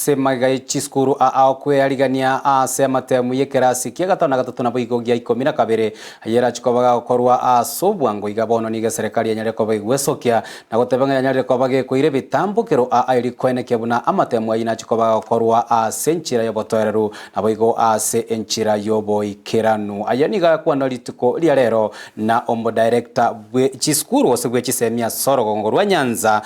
Ase magega ye chisukuru aa okwearigania ase amatemu y'ekerasi kia gatano na gatato naboigo gia ikomi na kabere, ayio erachie koba gagokorwa ase obwango iga bono nigo eserekari enyare koba egwesokia na goteba ng'a yanyarire koba gekoira ebitambokero aa erio koenekia buna amatemu ayio nachie koba gagokorwa ase enchera y'obotoereru naboigo ase enchera y'oboikeranu. Aya nigo agakwanwa rituko ria rero na omodirector bwe chisukuru gose bwe chisemi ase orogongo rwa Nyanza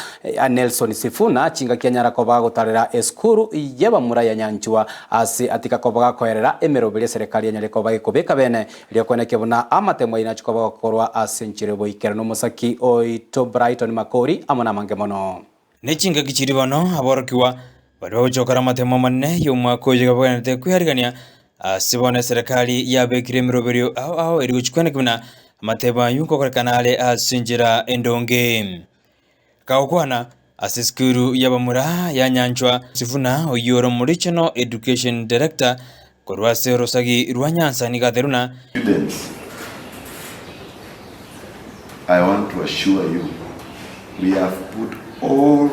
Nelson Sifuna chingaki anyara koba agotarera esukuru y'abamura ya Nyanchwa ase atika koba gakoerera emeroberi eserekari enyare koba gekobeka bene erio koenekia buna amatemo ayio nachie koba gokorwa ase enchera y'oboikeranu omosaki oito Brighton Makori amo namange mono. Ne chingaki chiria bono aborokigwa baria bagochokora amatemo amanene y'omwaka oyo iga bagwenerete kwearigania ase bono eserekari yabekire emeroberio ao ao eri gochia kweneka buna amatemo ayio nkokorekana are ase enchera endonge. Kagokwana ase esukuru y'abamura ya Nyanchwa, Sifuna oyio ore Omoregional Education Director korwa ase orosagi rwa Nyansa nigo aterwe na. Students, I want to assure you we have put all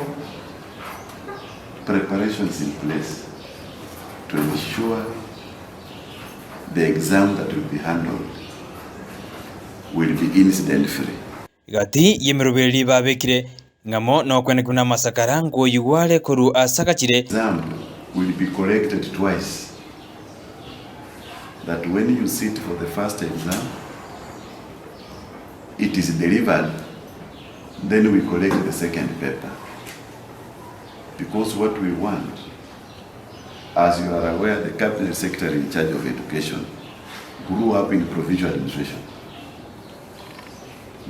preparations in place to ensure the exam that will be handled will be incident free. Gati y'emeroberi babekire, ng'amo nokwenekwa namasakara nkoyigwa are korwa aase agachire. Exam will be collected twice that when you sit for the first exam it is delivered then we collect the second paper because what we want as you are aware the cabinet secretary in charge of education grew up in provincial administration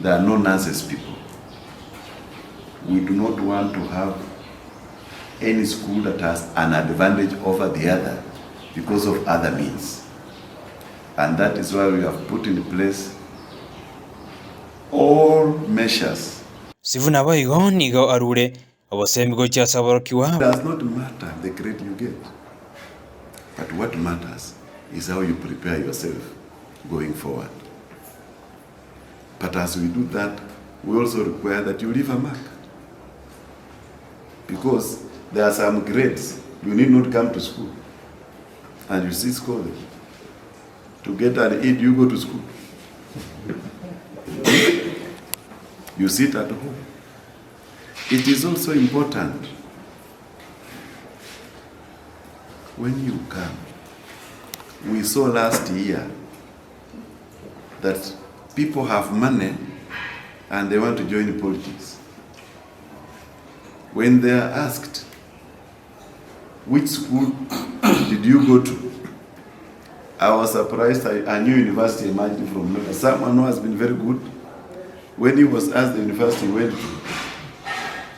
They are no nonsense people. We do not want to have any school that has an advantage over the other because of other means. And that is why we have put in place all measures. Sifuna boigo nigo arure obosemi gochia ase aborokigwa. It does not matter the grade you get, but what matters is how you prepare yourself going forward. But as we do that, we also require that you leave a mark. Because there are some grades you need not come to school and you see score them. To get an E, you go to school. You sit at home. It is also important when you come. We saw last year that people have money and they want to join politics. When they are asked, which school did you go to? I was surprised a new university emerged from nowhere. Someone who has been very good, when he was asked the university he went to,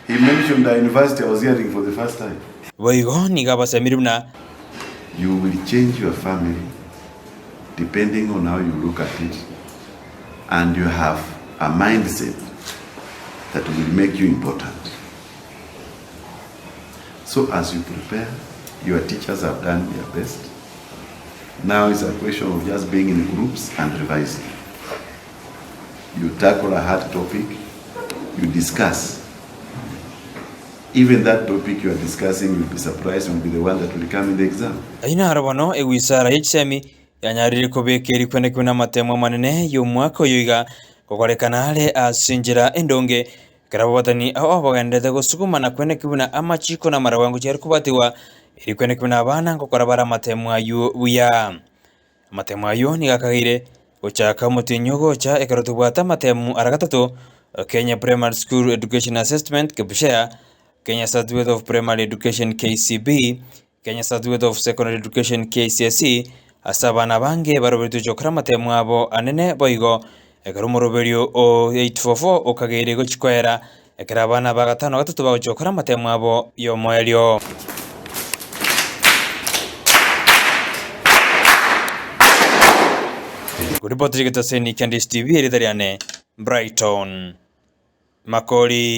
he mentioned the university I was hearing for the first time. Boigo nigo abasemire buna. You will change your family depending on how you look at it and you have a mindset that will make you important. So as you prepare, your teachers have done their best. Now it's a question of just being in groups and revising. You tackle a hard topic, you discuss. Even that topic you are discussing, you'll be surprised, will be the one that will come in the exam. Ayio naro bono egwisara ye chisemi yanyarire kobeka erikwenekwe namatemo amanene y'omwaka oyo iga gokorekana are ase enchera endonge, ekero ababatani aba bagendererete gosuguma na kwenekwa buna amachiko na amarago chiare kobatigwa, erikwenekwa buna abana ngokora bare amatemo ayio buya. Amatemo ayio nigo akageire gochaka omotienyi ogocha ekero tobwate amatemo ara gatato, Kenya Primary School Education Assessment, KPSEA, Kenya Certificate of Primary Education, KCPE, Kenya Certificate of Secondary Education, KCSE, ase abana abange baroberetwe gochia gokora amatemo abo anene boigo ekero omoroberio o 844 okageire gochia koera ekero abana ba gatano gatato bagochia gokora amatemo abo y'omoerio. Koripoti rigetaseni kia Ndish TV erieta riane Brighton Makori.